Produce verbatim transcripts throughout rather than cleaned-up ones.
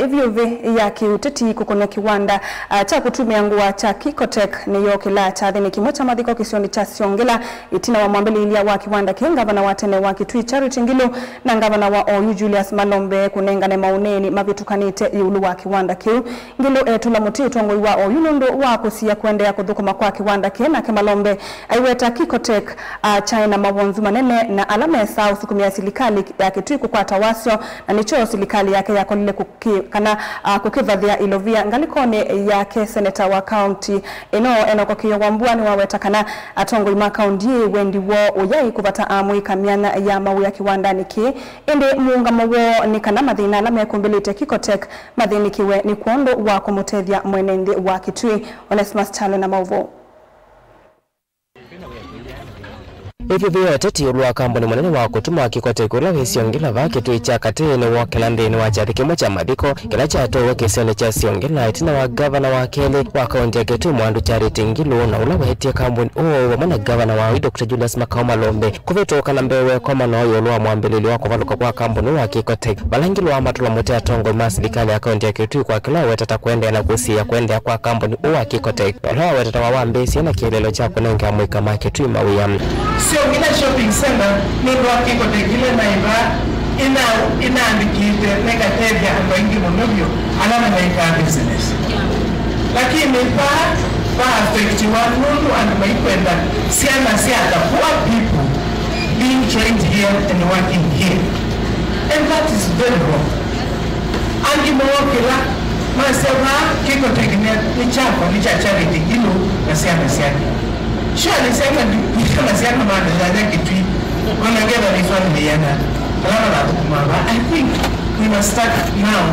Ĩvyũvĩ ya kĩũteti kũkonwa kĩwanda, ah, kya kũtumĩa ngũa kya Kikotech nĩyokĩla kyathĩnĩ kĩmwe kya mathiko kĩsionĩ kya Siongela, ĩtina wa mwambĩlĩĩlya wa kĩwanda kĩĩ, ngavana wa tene wa Kitui Charity Ngilu, na ngavana wa oyu Julius Malombe kũnengane maũneeni mavĩtũkanĩte ĩũlũ wa kĩwanda kĩu. Ngilu etũla mũtĩ ũtongoi wa oyu nũndũ wa kũsiĩa kũendeea kũthũkũma kwa kĩwanda kĩĩ, nake Malombe aiweta Kikotech, ah, kyaĩ na mawonzu manene na ala mesaa ũsukumĩa silikalĩ ya Kitui kũkwata wasyo, na nĩkyo silikalĩ yake yakolile kũkĩ-, kana, ah, kũkĩvathĩa ilovia ngalĩkonĩ yake. Seneta wa kaunti ĩno Enock Kĩĩo Wambua nĩwaweta kana atongoi ma kaunti ĩĩ wendi woo ũyaĩ kũvata amũika myanya ya mawĩa kĩwandanĩ kĩĩ, ĩndĩ mũũngamo woo nĩ kana mathĩna ala mekũmbĩlĩte Kikotech mathĩnĩkĩwe nĩ kwondũ wa kũmũtethya mwene nthĩ wa Kitui. Onesmus Kyalo na maũvoo. Ĩvyũvĩ ya ũteti ĩũlũ wa kambuni mũnene wa kũtuma Kikotech ũla wĩ Siongela vaa Kitui kya katĩ nĩwokĩla nthĩnĩ wa kyathĩ kĩmwe kya mathiko kĩla kyatwaĩwe kĩsionĩ kya Siongela ĩtina wa ngavana wa kelĩ wa kaunti ya Kitui Mwandu Charity Ngilu, na ũla weetie kambuni ũũ vamwe na ngavana wa oyu Doctor Julius Makau Malombe kũvĩtũka na mbee wa ĩkomano ĩũlũ wa mwambĩlĩlyo wa kũvalũka kwa kambuni wa Kikotech, vala Ngilu wamatũla mũtĩ atongoi ma silikalĩ ya kaunti ya Kitui kwa kĩla waweta ta kũendeea na kũsiĩĩa kũendeea kwa kambuni ũũ wa Kikotech. Vala wawetete wa wambĩĩsye na kĩeleelo kya kũnengea amũika ma Kitui mawĩa. Siongela Shopping Center nũndũ wa Kikotech ĩla naĩ vaa ĩna-, ĩnaandĩkĩte na ĩkatethya andũ aingĩ mũno vyũ ala manaĩkaa business. Lakini vaa va affectiwa nũndũ andũ maikwenda syana sya the poor people being trained here and working here. And that is very wrong. Angĩ mookĩla, masya vaa Kikotech nĩ kyakwa, nĩ kya Charity Ngilu na syana syake. Surely syana ndi-, syana syana maandĩkanya Kitui, ona ngetha nĩ family yana, ala manathũkũma vaa. I think we must start now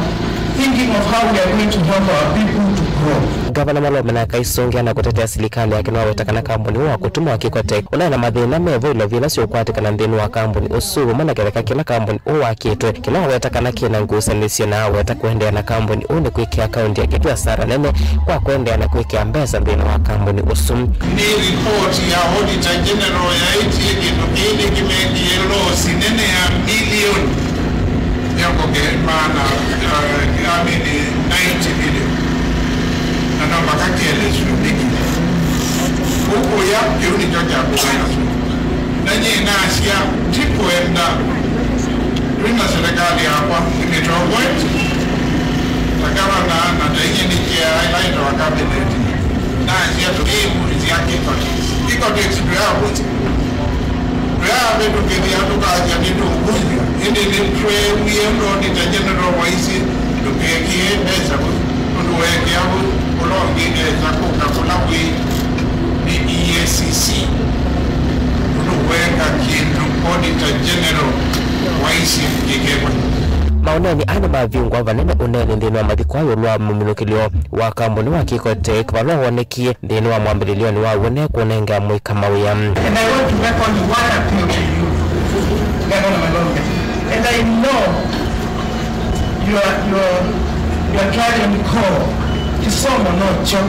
thinking of how we are going to help our people to grow. Ngavana Malombe nake aisũngĩa na kũtetea silikalĩ yake nĩwaweta kana kambuni ũũ wa kũtuma wa Kikotech ũnaĩ na mathĩna mevo ilovia ila siũkwatĩkana nthĩnĩ wa kambuni ũsu vamwe na kĩtheka kĩla kambuni ũũ wakĩtwe, kĩla waweta kana kĩ na ngusanĩsyo, na aweta kũendeea na kambuni ũũ nĩ kwĩkĩa kaunti ya Kitui asara nene kwa kũendeea na kwĩkĩa mbesa nthĩnĩ wa kambuni ũsu. Nĩ report ya Auditor General yaĩtye kĩndũ kĩĩ nĩkĩmendie loss nene ya milioni mĩongo kenda maana, uh, I mean, ninety million. Na no maka kĩelesyo nĩkĩ. Kũkũya kĩu nĩkyo kya kũmena. Na nyie nasya, ndikwenda twĩ na serikali yakwa ĩmĩtongoe ta gavana na ta inyie nĩkĩaa ĩla ĩtawa cabinet. Nasya tũyĩvunzya Kikotech. Kikotech ndũyavunzya. Tũyavĩtũkĩthya tũkasya nĩtũũvunzya. Ĩndĩ nĩtweewie ũndũ Auditor General waisye ndũkekĩe mbesa vau. Ũndũ weekĩa vau, ũla ũngĩ esa kũka kũla wĩ nĩ E A C C. Ũndũ weeka kĩndũ Auditor General waisye kĩkekwe. Maũneeni aa nĩmavingwa vanene ũneeni nthĩnĩ wa mathiko aa ĩũlũ wa mũminũkĩlyo wa kambuni wa Kikotech, vala wonekie nthĩnĩ wa mwambĩlĩlyonĩ wa w'o ne kũnengea mũika mawĩa. And I want to record one appeal to you, Governor Malombe. And I know your, your, your clarion call, kisomo no kyo.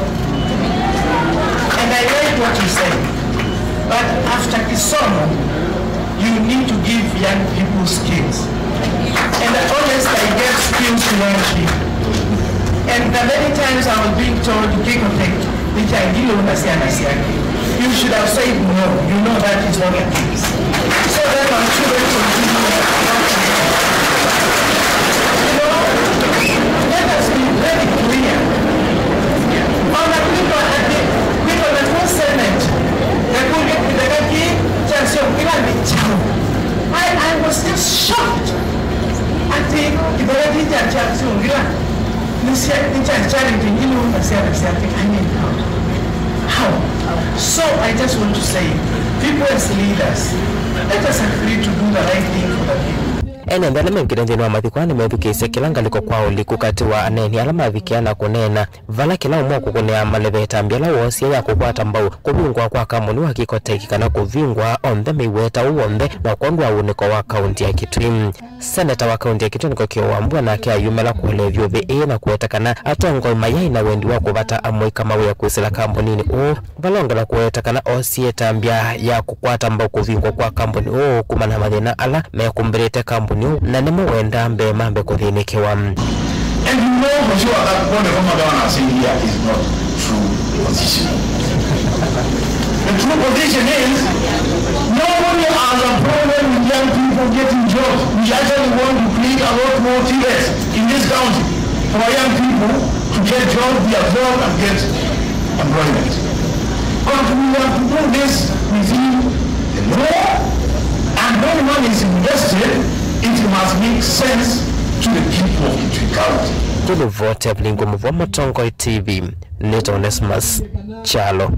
And I like what you say. But after kisomo, you need to give young people skills. And honest, I gave skills to young people. And the many times I was being told, Kikotech nĩ kya Ngilu na syana syake, you should have said no. You know that is not the case. So then our children continue. You know, let us be very clear. Ona kwĩtwa atĩ, kwĩtwa na Senate, na kũngĩ kĩtheka kĩ kya Siongela nĩ kyaũ? I, I was just shocked. Atĩ kĩtheka kĩ kya, kya Siongela nĩ sya, nĩ kya Charity Ngilu na syana syake. I mean, how? How? So I just want to say, people as leaders, let us agree to do the right thing for the people. Ene nthĩ ala mekĩte nthĩnĩ wa mathiko aa nĩmethukĩĩsye kĩla ngalĩko kwa ũliku katĩ wa aneeni ala mavikĩa na kũneena, vala kĩla ũmwe ũkũkũnĩaa maleve ĩtambya ĩla woosie ya kũkwata mbau kũvingwa kwa kambuni wa Kikotech kana kũvingwa onthe meiweta ũu w'onthe no kwondũ wa ũnĩko wa kaunti ya Kitui. Seneta wa kaunti ya Kitui Enock Kĩĩo Wambua nake ayumĩla kũelea ĩvyũvĩ ĩĩ na kũweta kana atongoi mayaĩ na wendi wa kũvata amũika mawĩa kwĩsĩla kambuninĩ ũũ. Valongela kũweta kana oosie ĩtambya ya kũkwata mbau kũvingwa kwa kambuni ũũ kumana na mathĩna ala mekumbĩlĩte kambuni ũũ, na nĩmo wendaa mbee mambe kũthĩnĩkĩwa. And you Sure that what the former governor said here is not true position. The true position is nobody has a problem with young people getting jobs. We actually want to create a lot more TVETs in this county for young people to get jobs, be absorbed and get employment. But we have to do this within the law, and when money is invested, it must make sense to the people of Kitui County. Kũlũvota Vilingo Mũvwa Mũtongoi T V, nĩ Onesmus Kyalo.